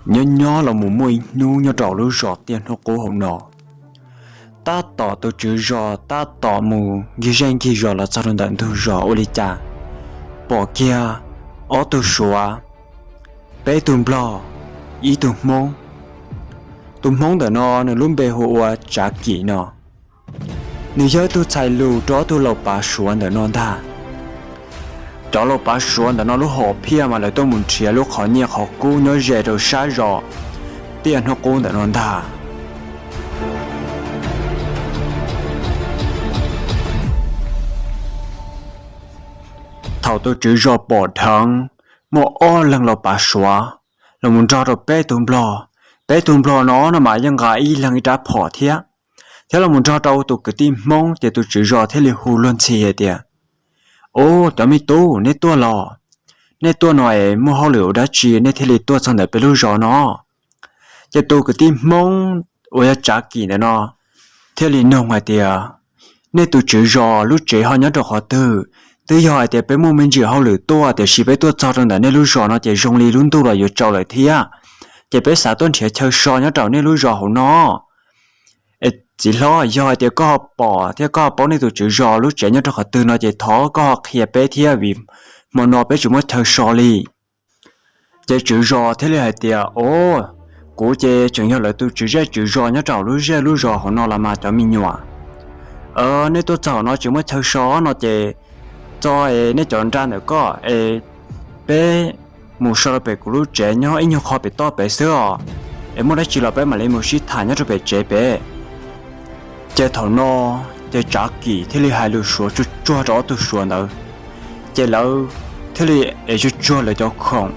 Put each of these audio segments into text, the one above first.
Nyob nyob los mus muaj ib hnub nyob rau lub zos Tiaj Hnub Qub hauv no, tab tom tus tswv zos tab tom mus ncig zej ncig zos los txog rau ntawm ntug zos ua li cas pom kiag ob tug suav, peb tug nplog, ib tug hmoob. Tus hmoob ntawm no nws lub npe hu ua Tsav Kim no. Nws yog ib tug txhais lus rau ob tug laus pav suav ntawm no ntag. Cov laus pav suav ntawm no lub hom phiaj mas lawv tuaj mus nrhiav lub qhov nyiaj qhov kub nyob ze rau sab zos Tiaj Hnub Qub ntawm no ntag. Thaum tus tswv zos pom dheev muaj ob leeg laus pav suav los mus nrog rau peb tug nplog, peb tug nplog no no mas yeej nqa ib leeg ib rab phom thiab, thiab los mus nrog rau tus kwv tij hmoob ces tus tswv zos thiaj li hu luag ntxhi hais tias, Ub, cov me tub, nej tuaj los? Nej tuaj no es muaj hauj lwm ua dab tsi nej thiaj li tuaj txog ntawm peb lub zos no? Ces tus kwv tij hmoob uas yog Tsav Kim ntawm no thiaj li noog hais tias, Nej tus tswv zos lub tsev ho nyob rau qhov twg? Twb yog hais tias peb muaj me ntsis hauj lwm tuaj, tiam sis peb tuaj txog rau ntawm nej lub zos no ces zoo li lub ntuj los yuav tsaus lawm thiab, ces peb xav tuaj nrhiav chaw so nyob rau nej lub zos hauv no. Es txiv hlob, yog hais tias koj ho pom thiab koj ho paub nej tus tswv zos lub tsev nyob rau qhov twg no ces thov koj ho qhia peb thiab, vim hmo no peb tsis muaj chaw so li. Ces tswv zos thiaj li hais tias, Ov, kuv ces tseem yog lawv tus tswv zej tswv zos nyob rau lub zej lub zos hauv no los mas cov me nyuam. Nej tuaj txog hauv no tsis muaj chaw so no ces txo es nej cov nra ntawm koj es peb mus so rau pem kuv lub tsev nyob ib nyuag qho pem toj pem xwb os, es muaj dab tsi los peb mam li mus sib tham nyob rau pem tsev pem. Ces thaum no ces Tsav Kim thiaj li hais lus suav tsuag tsuag rau ob tug suav ntawd, ces lawv thiaj li es tsuag tsuag lawv cov khoom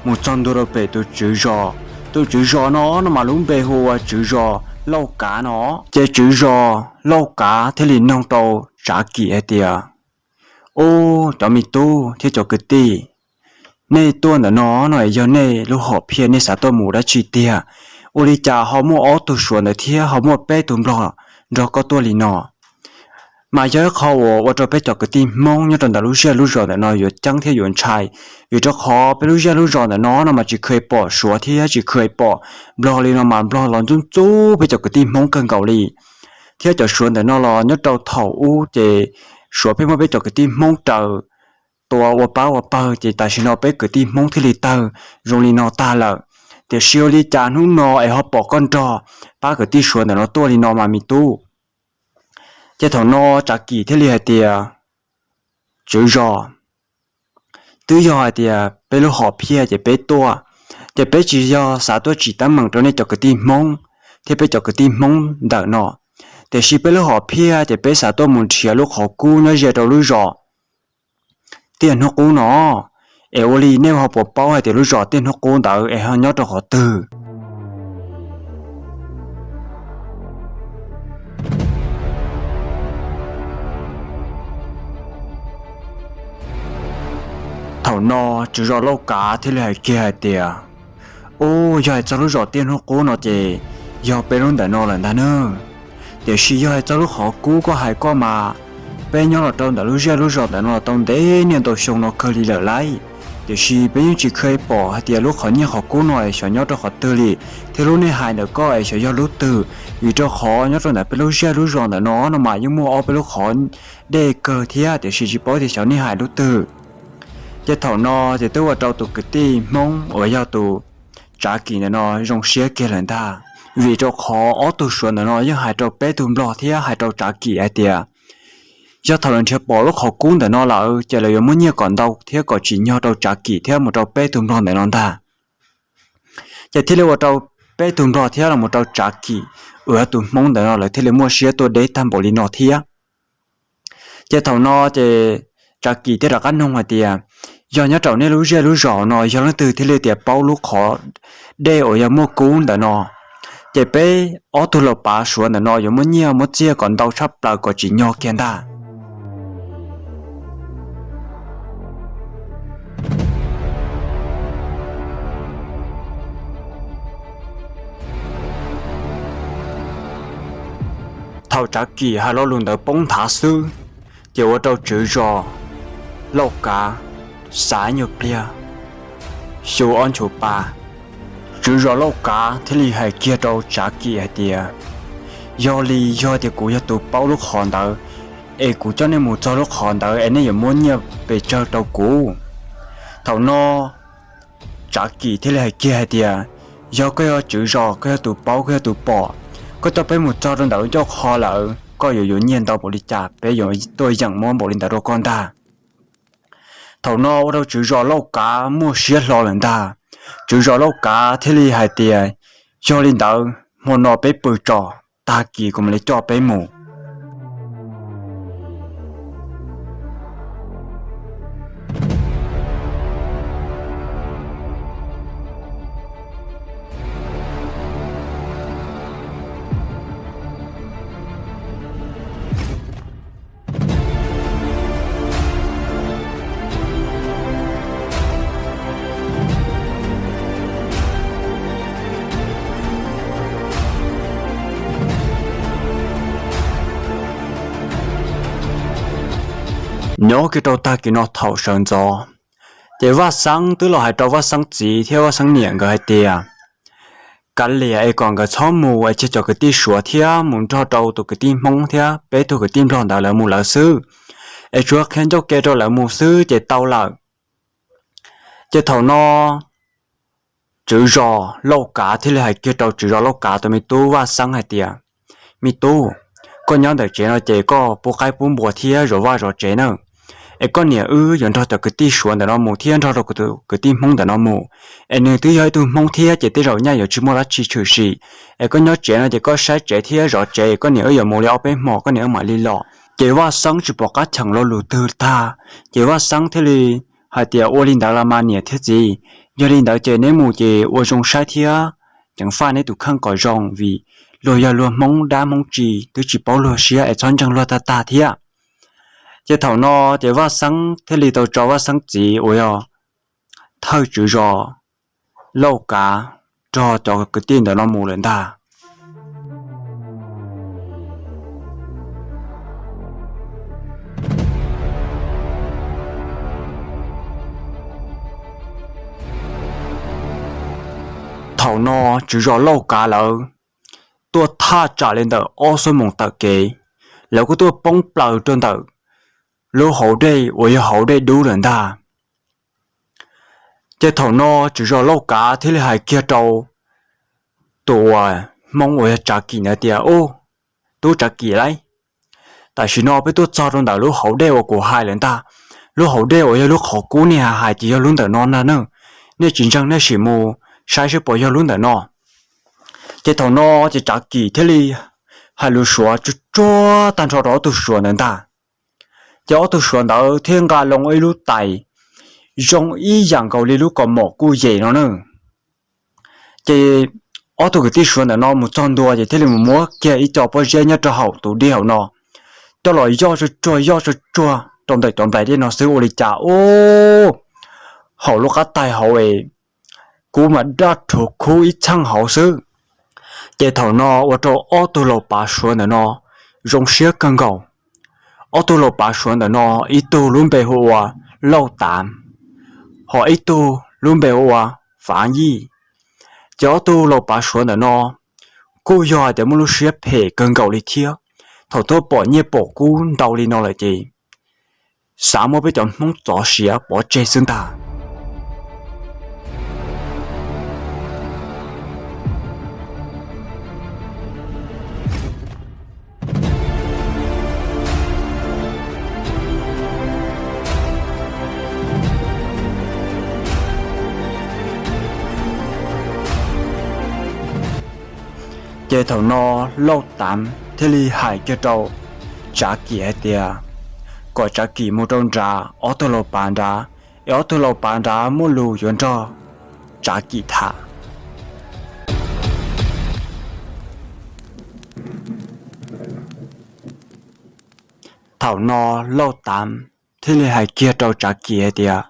mus txog ntua rau pem tus tswv zos. Tus tswv zos no no mas lub npe hu ua tswv zos Lauj Kav no. Ces tswv zos Lauj Kav thiaj li noog rau Tsav Kim hais tias, Ub, cov me tub thiab cov kwv tij, nej tuaj ntawm no no yog nej lub hom phiaj nej xav tuaj mus dab tsi tiag? Ua li cas ho muaj ob tug suav ntawd thiab ho muaj peb tug nplog nrog koj tuaj li no? Mas yog ib qho uas ua rau peb cov kwv tij hmoob nyob rau ntawm lub zej lub zos ntawm no yuav ceeb thiab yuav ntshai, vim rau qhov peb lub zej lub zos ntawm no no mas tsis kheev pom suav thiab tsis kheev pom nplog li no mas nplog los ntxub ntxub peb cov kwv tij hmoob kawg nkaus li. Thiab cov suav ntawm no los nyob rau thaum ub ces suav pheej muab peb cov kwv tij hmoob raws tua ua pab ua pawg, ces tam sim no peb kwv tij hmoob thiaj li tawg zoo li no tag lawm. Tiam sis ua li cas hnub no es ho pom koj nrog pab kwv tij suav ntawm no tuaj li no mas me tub? Ces thaum no Tsav Kim thiaj li hais tias, Tswv zos, twb yog hais tias peb lub hom phiaj ces peb tuaj, ces peb tsis yog xav tuaj tsim teeb meem rau nej cov kwv tij hmoob thiab peb cov kwv tij hmoob ntawm no, tiam sis peb lub hom phiaj ces peb xav tuaj mus nrhiav lub qhov kub nyob ze rau lub zos Tiaj Hnub Qub no. Es ua li nej ho puas paub hais tias lub zos Tiaj Hnub Qub ntawd es ho nyob rau qhov twg? Thaum no tswv zos Lauj Kav thiaj li hais kiag hais tias, Ub, yog hais txog lub zos Tiaj Hnub Qub no ces yog peb lub ntawm no lawm ntag nawb. Tiam sis yog hais txog lub qhov kub koj hais koj mas, peb nyob los rau ntawm lub zej lub zos ntawm no los tau ntev niaj ntau xyoo no kawg li lawm lauj. Tiam sis peb yeej tsis kheev pom hais tias lub qhov nyiaj qhov kub no xyov nyob rau qhov twg li, thiab lub nej hais ntawm koj es xyov yog lub twg, vim rau qhov nyob rau ntawm peb lub zej lub zos ntawm no no mas yeej muaj ob peb lub qhov dej kawg thiab, tiam sis tsis paub tias xyov nej hais lub twg. Ces thaum no ces twb ua rau tus kwv tij hmoob uas yog tus Tsav Kim ntawm no zoo siab kiag lawm ntag, vim rau qhov ob tug suav ntawm no yeej hais rau peb tug nplog thiab hais rau Tsav Kim hais tias, yog thaum lawv nrhiav pom lub qhov kub ntawm no lawm ces lawv yuav muab nyiaj kom ntau thiab kom tsim nyog rau Tsav Kim thiab mus rau peb tug nplog ntawm no ntag. Ces thiaj li ua rau peb tug nplog thiab los mus rau Tsav Kim uas yog tus Hmoob ntawm no lawv thiaj li muaj siab tuaj deb tag npaum li no thiab. Ces thaum no ces Tsav Kim thiaj rov qab noog hais tias, yog nyob rau nej lub zej lub zos no yog leej twg thiaj li tias paub lub qhov dej uas yog muaj kub ntawm no, ces peb ob tug laus pav Suav ntawm no yuav muab nyiaj muab txiaj kom ntau tshaj plaws kom tsim nyog kiag ntag. Thaum Tsav Kim hais lo lus ntawd poob nthav xwb, ces ua rau tswv zos Lauj Kav xav nyuag pliag xyu ob nchuav pa. Tswv zos Lauj Kav thiaj li hais kiag rau Tsav Kim hais tias, yog li yog tias kuv yog tus paub lub qhov ntawd, es kuv coj nej mus txog lub qhov ntawd es nej yuav muab nyiaj pes tsawg rau kuv? Thaum no Tsav Kim thiaj li hais kiag hais tias, yog koj yog tswv zos, koj yog tus paub, koj yog tus pom, koj coj peb mus txog rau ntawm lub ncauj qho lawm, koj yuav yuav nyiaj ntau npaum li cas peb yuav tuaj yeem muab npaum li ntawd rau koj ntag. Thaum no ua rau tswv zos Lauj Kav muaj siab hlo lawm ntag. Tswv zos Lauj Kav thiaj li hais tias, yog li ntawd hmo no peb pw tso, tag kis kuv mam li coj peb mus. Nyob kiag rau tag kis no thaum sawv ntxov, ces Vaj Xeeb twb los hais rau Vaj Xeeb txiv thiab Vaj Xeeb niam nkawd hais tias, kav liam es kom nkawd txhob mus es cia cov kwv tij Suav thiab mus nrog rau tus kwv tij Hmoob thiab peb tug kwv tij Nplog ntawd lawv mus lawv xwb, es tsuas qhia ncauj ke rau lawv mus xwb ces tau lawm. Ces thaum no tswv zos Lauj Kav thiaj li hais kiag rau tswv zos Lauj Kav tus me tub Vaj Xeeb hais tias, me tub, koj nyob ntawm tsev no ces koj pub qaib pub npua thiab zov vaj zov tsev na. Es koj niam wb yuav nrog cov kwv tij Suav ntawm no mus thiab nrog rau kwv tij Hmoob ntawm no mus. Es nws twb yog ib tug Hmoob thiab ces tej zaum nyaj yuav tsis muaj dab tsi tshwm sim. Es koj nyob tsev no ces koj saib tsev thiab zov tsev, koj niam wb yuav mus li ob peb hmo koj niam wb mam li los. Ces Vaj Xeeb tsis pom qab cheem lo lus twg tag, ces Vaj Xeeb thiaj li hais tias, ua li ntawd los mas niam thiab txiv, yog li ntawd ces neb mus ces ua zoo saib thiab ceev faj neb tus kheej kom zoo, vim luag yog luag Hmoob dab Hmoob tsi twb tsis paub luag siab es txhob ntseeg luag tag tag thiab. Ces thaum no ces Vaj Xeeb thiaj li tau tso Vaj Xeeb txiv uas yog thawj tswv zos Lauj Kav nrog cov kwv tij ntawm no mus lawm ntag. Thaum no tswv zos Lauj Kav lawv tuaj thaj tsam li ntawm ob xuab moos tawm kev, lawv kuj tuaj poob plaws rau ntawm lub hauv dej uas yog hauv dej dub lawm ntag. Ces thaum no tswv zos Lauj Kav thiaj li hais kiag rau tus uas Hmoob uas yog Tsav Kim ntawd tias, ub, tub Tsav Kim lauj, tam sim no peb tuaj txog rau ntawm lub hauv dej uas kuv hais lawm ntag. Lub hauv dej uas yog lub qhov kub nej hais ces yog lub ntawm no ntag na. Nej tsis ntseeg nej sim mus saib seb puas yog lub ntawm no. Ces thaum no ces Tsav Kim thiaj li hais lus Suav tsuag tsuag tag nrho rau ob tug Suav ntawd ntag. Ces ob tug Suav ntawd thiaj nqa loo ib lub tais zoo ib yam nkaus li lub kaus mom kuj yem no na. Ces ob tug kwv tij Suav ntawm no mus txog ntua ces thiaj li mus muab kiag ib co pob zeb nyob rau hauv tus dej hauv no coj los yoj tsuag tsuag yoj tsuag tsuag rau ntawm cov nplais dej no xwb ua li cas ub, hauv lub qab tais hauv es kub mas daj rhuv khub ib txheej hauv xwb. Ces thaum no ua rau ob tug laus pav Suav ntawm no zoo siab kawg nkaus. Ob tug laus pav Suav ntawm no ib tug lub npe hu ua Lauj Tav, ho ib tug lub npe hu ua Fav Yij. Ces ob tug laus pav Suav ntawm no kuj yog hais tias muaj lub siab phem kawg nkaus li thiab. Thaum tuaj pom nyiaj pom kub ntau li no lawm ces xav muab peb cov Hmoob txov siav pov tseg xwb ntag. Ces thaum no Lauj Tav thiaj li hais kiag rau Tsav Kim hais tias kom Tsav Kim mus rau nrad ob tug laus pav nrad, es ob tug laus pav nrad muaj lus yuav nrog Tsav Kim tham. Thaum no Lauj Tav thiaj li hais kiag rau Tsav Kim hais tias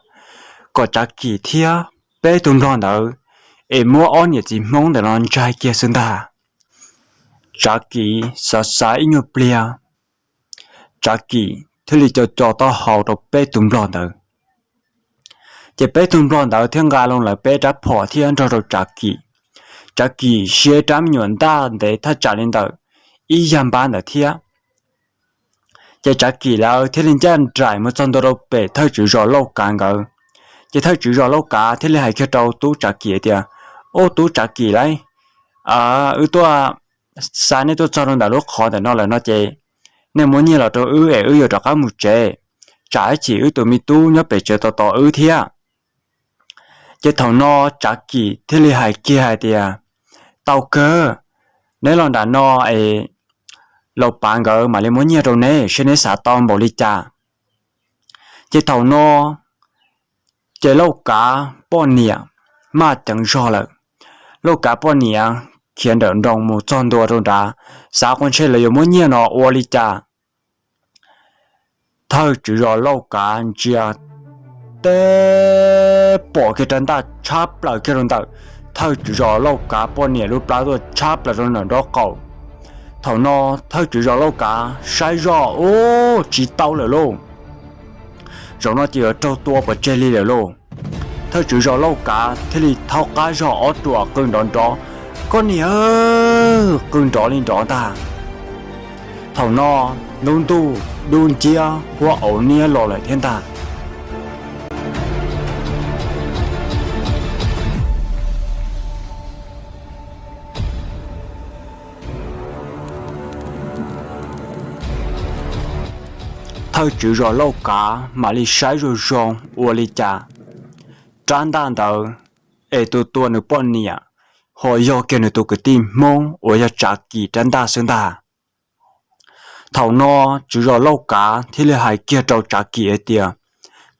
kom Tsav Kim thiab peb tug nplog ntawd es muab ob niam txiv Hmoob ntawm no ntsaig kiag xwb ntag. Tsav Kim xav xav ib nyuag pliag, Tsav Kim thiaj li co co taub hau rau peb tug nplog ntawd. Ces peb tug nplog ntawd thiaj nqa loo lawv peb rab phom thiab nrog rau Tsav Kim. Tsav Kim siab rab me nyuam ntaj ntev thaj tsam li ntawm ib yag npab ntawd thiab. Ces Tsav Kim lawv thiaj li ncaj nraim mus txog ntua rau pem thawj tswv zos Lauj Kav nkawd. Ces thawj tswv zos Lauj Kav thiaj li hais kiag rau tub Tsav Kim tias, Ub, tub Tsav Kim lauj, wb tuaj xa nej tuaj txog rau ntawm lub qhov ntawm no lawm no ces nej muab nyiaj los rau wb es wb yuav rov qab mus tsev, tsam ib chim wb tus me tub nyob pem tsev tos tos wb thiab. Ces thaum no Tsav Kim thiaj li hais kiag hais tias, Tau kawg, neb los nram no es laus pav nkawd mam li muab nyiaj rau neb, seb neb xav tau npaum li cas. Ces thaum no ces Lauj Kav poj niam maj ceev zog lawm. Lauj Kav poj niam khiav nrawm nroos mus txog ntua rau nrad, xav ua ntshe lawv yuav muab nyiaj no ua li cas. Thawj tswv zos Lauj Kav ntsia teb pom kiag rab ntaj tshab plaws kiag rau ntawm thawj tswv zos Lauj Kav poj niam lub plab tuaj tshab plaws rau ntawm nraub qaum. Thaum no thawj tswv zos Lauj Kav saib zoj, Ub, tsis tau lawm lauj, zaum no ces yuav raug tua pov tseg li lawm lauj. Thawj tswv zos Lauj Kav thiaj li thaub qab zog ob ruam qw nrov nrov, Koj niam, qw nrov li nrov ntag. Thaum no lub ntuj dub nciab huab auv niab los lawm thiab ntag. Thawj tswv zos Lauj Kav mam li saib zoo zoo ua li cas rab ntaj ntawd es tus tua nws poj niam ho yog kiag nws tus kwv tij Hmoob uas yog Tsav Kim rab ntaj xwb ntag. Thaum no tswv zos Lauj Kav thiaj li hais kiag rau Tsav Kim hais tias,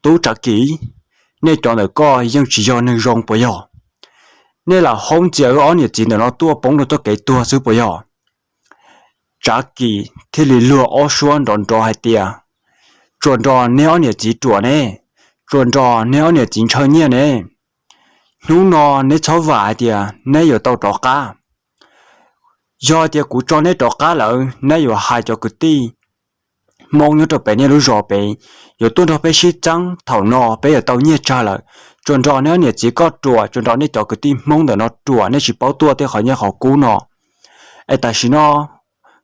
Tub Tsav Kim, nej cov ntawm koj yeej tsis yog neeg zoo puas yog? Nej lam haub ntxias wb ob niam txiv ntawm no tuaj poob rau txoj kev tuag xwb puas yog? Tsav Kim thiaj li luag ob suab nrov nrov hais tias, Tsuas nrog neb ob niam txiv ruam ne, tsuas nrog neb ob niam txiv ntshaw nyiaj ne. Hnub no neb txhob vam hais tias neb yuav tau rov qab. Yog tias kuv tso neb rov qab lawm, neb yuav hais cov kwv tij Hmoob nyob rau pem nej lub zos pem yuav tuaj nrog peb sib txeeb, thaum no peb yuav tau nyiaj tsawg lawm. Tsuas nrog neb ob niam txiv koj ruam, tsuas nrog nej cov kwv tij Hmoob ntawm no ruam, nej tsis paub tuaj tej qhov nyiaj qhov kub no. Es tam sim no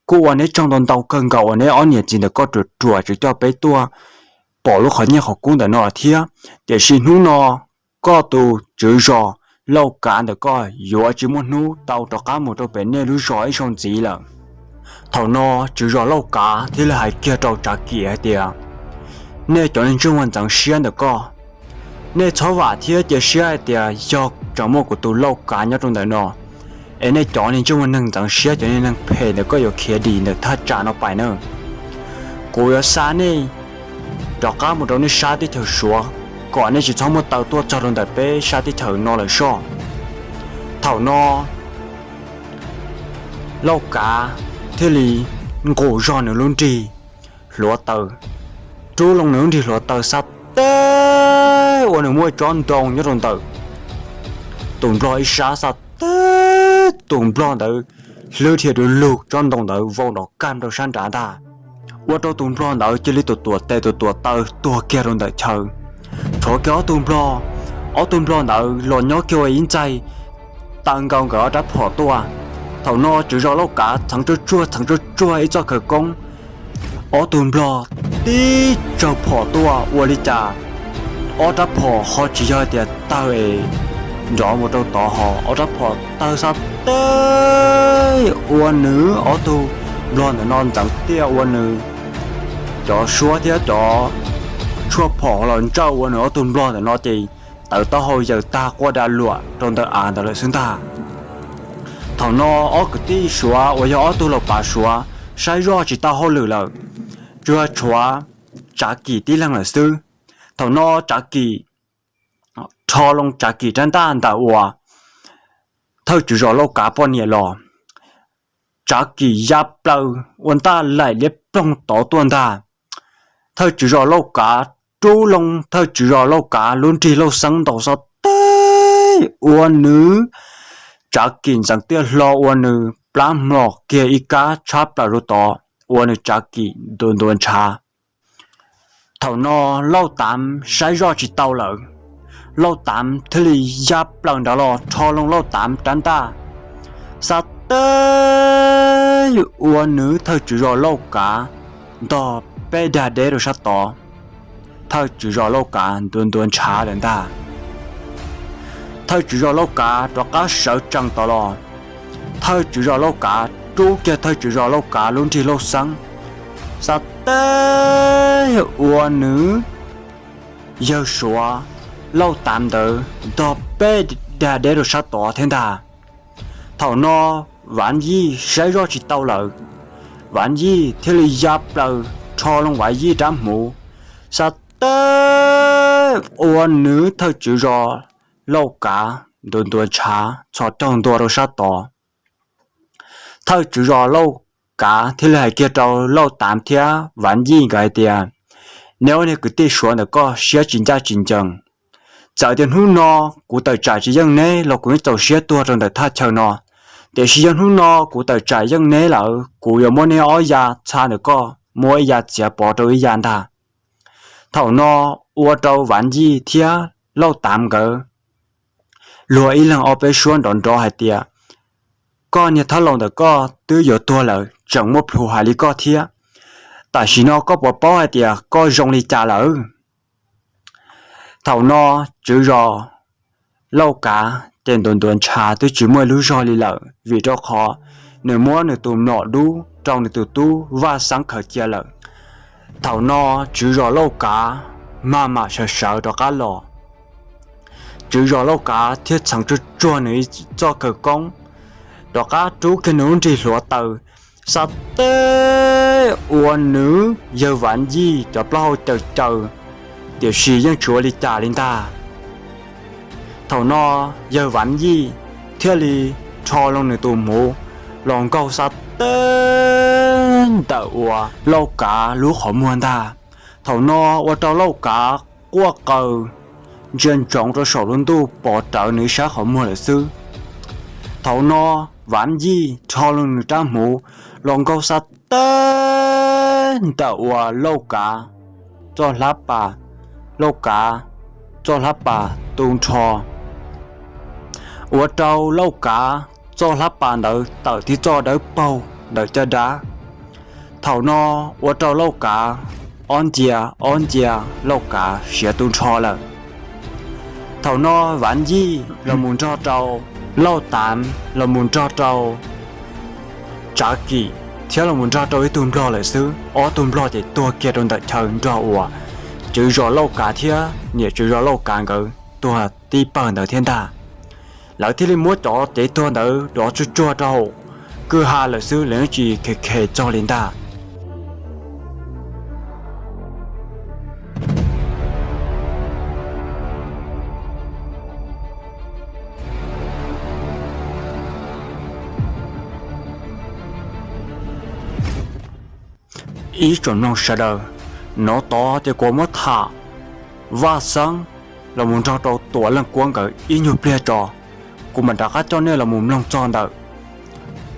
kuj ua neb tsaug ntau ntau kawg nkaus uas neb ob niam txiv ntawm koj ruam ruam tseem coj peb tuaj pom lub qhov nyiaj qhov kub ntawm no thiab. Tiam sis hnub no koj tus tswv zos Lauj Kav ntawm koj yuav tsis muaj hnub tau rov qab mus rau pem nej lub zos ib zaug ntxiv lawm. Thaum no tswv zos Lauj Kav thiaj li hais kiag rau Tsav Kim hais tias, Nej cov neeg ntsej muag ntxeev siab ntawm koj, nej txhob vam thiab cia siab hais tias yog tseem muaj kuv tus Lauj Kav nyob rau ntawm no, es nej cov neeg ntsej muag neeg ntxeev siab, cov neeg phem ntawm koj yuav khiav dim ntawm thaj tsam no pais na. Kuv yuav xa nej rov qab mus rau nej sab teb chaws Suav, kom nej tsis txhob muaj taw tuaj txog rau ntawm peb sab teb chaws no lawm soj. Thaum no Lauj Kav thiaj li nqus zog nws lub nrig hluav taws, rub loo nws lub nrig hluav taws xa teb ua nws muaj tsob ntoo nyob rau ntawm tus nplog ib sab, xa teb tus nplog ntawd hlwb dhia du lug, tsob ntoo ntawd vau nrov kaj rau sab nrad ntag. Ua rau tus nplog ntawd cia li tus tuam tes tus tuam taw tuag kiag rau ntawm chaw. Tshuav kiag ob tug nplog, ob tug nplog ntawd los nyob kiag ua ib ntxaig taw nkaus nkawd ob rab phom tuaj. Thaum no tswv zos Lauj Kav txheev tsuag tsuag txheev tsuag tsuag ib txoj khawv koob, ob tug nplog tib tsawg phom tuaj ua li cas ob rab phom ho tsis yog tias tawg es nrov mus rau tod ho, ob rab phom tawg xa teb ua nws ob tug nplog ntawm no ntxeev tiaj ua nws cov suab thiab cov tshuaj phom los ntsawj ua nws ob tug nplog ntawm no ces tawv taub hau yaws tag quaj da luam rau ntawm av ntawd lawm xwb ntag. Thaum no ob kwv tij Suav uas yog ob tug laus pav Suav saib zoj tsis tau hauj lwm lawm, tsuas tshuav Tsav Kim tib leeg lawm xwb. Thaum no Tsav Kim rho loo Tsav Kim rab ntaj ntawm uas thawj tswv zos Lauj Kav poj niam los, Tsav Kim ya plaws ua ntaj laim liab ploog tod tuaj ntag. Thawj tswv zos Lauj Kav rub loo thawj tswv zos Lauj Kav lub nrig lauj xeeb ntaus xov teb ua nws, Tsav Kim ntxeev tiaj hlo ua nws plab hmlos kiag ib kab tshab plaws rau tod ua nws Tsav Kim ntuav ntuav ntshav. Thaum no Lauj Tav saib zoj tsis tau lawm, Lauj Tav thiaj li ya plaws nrad los rho loo Lauj Tav rab ntaj, xav teb ua nws thawj tswv zos Lauj Kav ntog peb dag deb rau sab tod. Thawj tswv zos Lauj Kav ntuav ntuav ntshav lawm ntag. Thawj tswv zos Lauj Kav rov qab sawv tsees tod los, thawj tswv zos Lauj Kav rub kiag thawj tswv zos Lauj Kav lub nrig lauj xeeb, xav teb ua nws yawg Suav Lauj Tav ntawd ntog peb dag deb rau sab tod thiab ntag. Thaum no Vav Yij saib zoj tsis tau lawm, Vav Yij thiaj li ya plaws rho loo Vav Yij rab hmuv, xav teb ua nws thawj tswv zos Lauj Kav ntuav ntuav ntshav txhos caug ntua rau sab tod. Thawj tswv zos Lauj Kav thiaj li hais kiag rau Lauj Tav thiab Vav Yij nkawd hais tias, neb ob niag kwv tij Suav ntawm koj siab tsis ncaj tsis ncees. Txawm tias hnub no kuv tawm tsam tsis yeej neb los kuv yeej txaus siab tuag rau ntawm thaj chaw no, tiam sis yog hnub no kuv tawm tsam yeej neb lawm kuv yuav muab neb ob ya txha ntawm koj muab ib ya txiav pov rau ib ya ntag. Thaum no ua rau Vav Yij thiab Lauj Tav nkawd luag ib leeg ob peb suab nrov nrov hais tias, koj niag thab laus ntawm koj twb yuav tuag lawm tseem muaj plhus hais li koj thiab. Tam sim no koj puas paub hais tias koj zoo li cas lawm? Thaum no tswv zos Lauj Kav ces ntuav ntuav ntshav twb tsis muaj ib lub zog li lawm vim rau qhov nws muab nws tus mlom dub rau nws tus tub Vaj Xeeb khaws cia lawm. Thaum no tswv zos Lauj Kav maj mam sawv sawv rov qab los, tswv zos Lauj Kav thiaj txheev tsuag tsuag nws ib txoj khawv koob, rov qab rub kiag nws lub nrig hluav taws, xav teb ua nws yawg Vav Yij cov plaub hau caws caws, tiam sis yeej tsis ua li cas li ntag. Thaum no yawg Vav Yij thiaj li rho loo nws tus hmuv los nkaug xav teb ntawm uas Lauj Kav lub qhov muag ntag. Thaum no ua rau Lauj Kav quaj qaws ntsia ntsoov rau saum lub ntuj pov rawv nws ib sab qhov muag lawm xwb. Thaum no Vav Yij rho loo nws rab hmuv los nkaug xav teb ntawm uas Lauj Kav txoj hlab pas, Lauj Kav txoj hlab pas tu nrho, ua rau Lauj Kav txoj hlab pas ntawd tawm tib txoj dawb paug ntawm caj dab. Thaum no ua rau Lauj Kav ob ncia ob ncia Lauj Kav siav tu nrho lawm. Thaum no Vav Yij los mus nrog rau Lauj Tav los mus nrog rau Tsav Kim thiab los mus nrog rau ib tug nplog lawm xwb, ob tug nplog ces tuag kiag rau ntawm chaw nrog uas tswv zos Lauj Kav thiab niam tswv zos Lauj Kav nkawd tuag tib pawg ntawd thiab ntag. Lawv thiaj li muab cov cev tuag ntawd dov tsuag tsuag rau hauv kwj ha lawm xwb, lawv yeej tsis khe khe txog li ntag. Ib tsoom mloog sawv daws, nov tod ces kuv muab tham Vaj Xeeb los mus nrog rau Tuam Leej Kuab nkawd ib nyuag pliag tso, kuv mam rov qab coj nej los mus mloog txog ntawm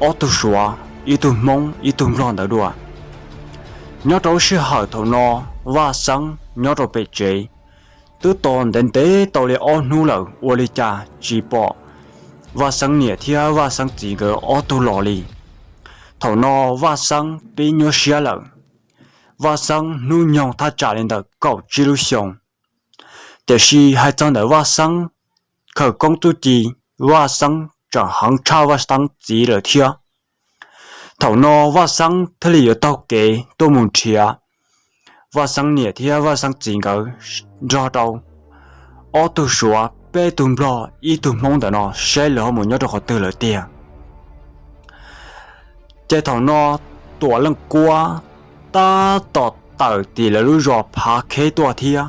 ob tug Suav, ib tug Hmoob ib tug Nplog ntawd dua. Nyob rau lub sij hawm thaum no Vaj Xeeb nyob rau pem tsev twb tos ntev ntev tau li ob hnub lawm ua li cas tsis pom Vaj Xeeb niam thiab Vaj Xeeb txiv nkawd ob tug los li. Thaum no Vaj Xeeb pib nyuaj siab lawm. Vaj Xeeb hnub nyoog thaj tsam li ntawm kaum tsib lub xyoos, tiam sis hais txog ntawm Vaj Xeeb khawv koob txuj ci, Vaj Xeeb tseem heev tshaj Vaj Xeeb txiv lawm thiab. Thaum no Vaj Xeeb thiaj li yuav taug kev tuaj mus nrhiav Vaj Xeeb niam thiab Vaj Xeeb txiv nkawd nrog rau ob tug Suav, peb tug Nplog, ib tug Hmoob ntawm no saib lawv ho mus nyob rau qhov twg lawm tiag. Ces thaum no Tuam Leej Kuab tab tom tawm tim lawv lub zos Phav Kheb tuaj thiab.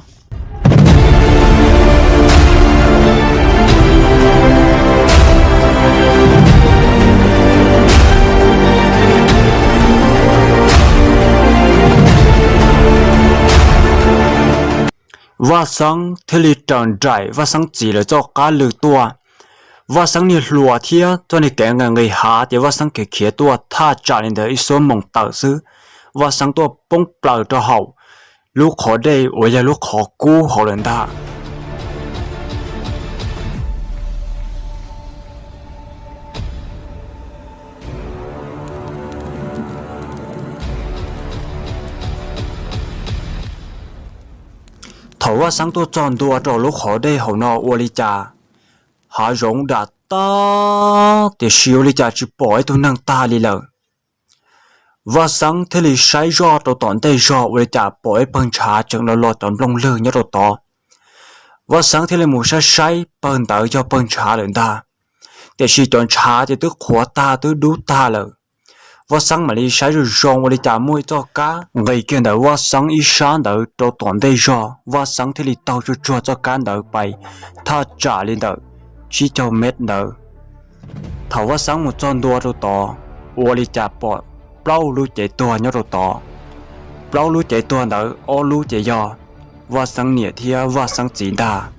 Vaj Xeeb thiaj li raws nraim Vaj Xeeb txiv lawv txoj qab lw tuaj. Vaj Xeeb niag hluas thiab txoj niag kev nqis nqis hav ces Vaj Xeeb khiav khiav tuaj thaj tsam li ntawd ib xuab moos tawm xwb, Vaj Xeeb tuaj poob plaws rau hauv lub qhov dej uas yog lub qhov kub hauv lawm ntag. Thaum Vaj Xeeb tuaj txog ntua rau lub qhov dej hauv no ua li cas hav zoov dam tag, tiam sis ua li cas tsis pom ib tug neeg tag li lawm. Vaj Xeeb thiaj li saib zoj rau tom ntej zog ua li cas pom ib pawg ntshav tseem los los cov nplooj lwg nyob rau tod. Vaj Xeeb thiaj li mus saib saib pawg ntawd yog pawg ntshav lawm ntag, tiam sis cov ntshav ces twb qhuav tag twb dub tag lawm. Vaj Xeeb mam li saib zoo zoo ua li cas muaj ib txoj kab nqis kiag ntawm Vaj Xeeb ib sab ntawd rau tom ntej zog, Vaj Xeeb thiaj li taug tsuag tsuag txoj kab ntawd pais thaj tsam li ntawm tsib caug mev ntawd. Thaum Vaj Xeeb mus txog ntua rau tod, ua li cas pom plaub lub cev tuag nyob rau tod. Plaub lub cev tuag ntawd ob lub ces yog Vaj Xeeb niam thiab Vaj Xeeb txiv ntag.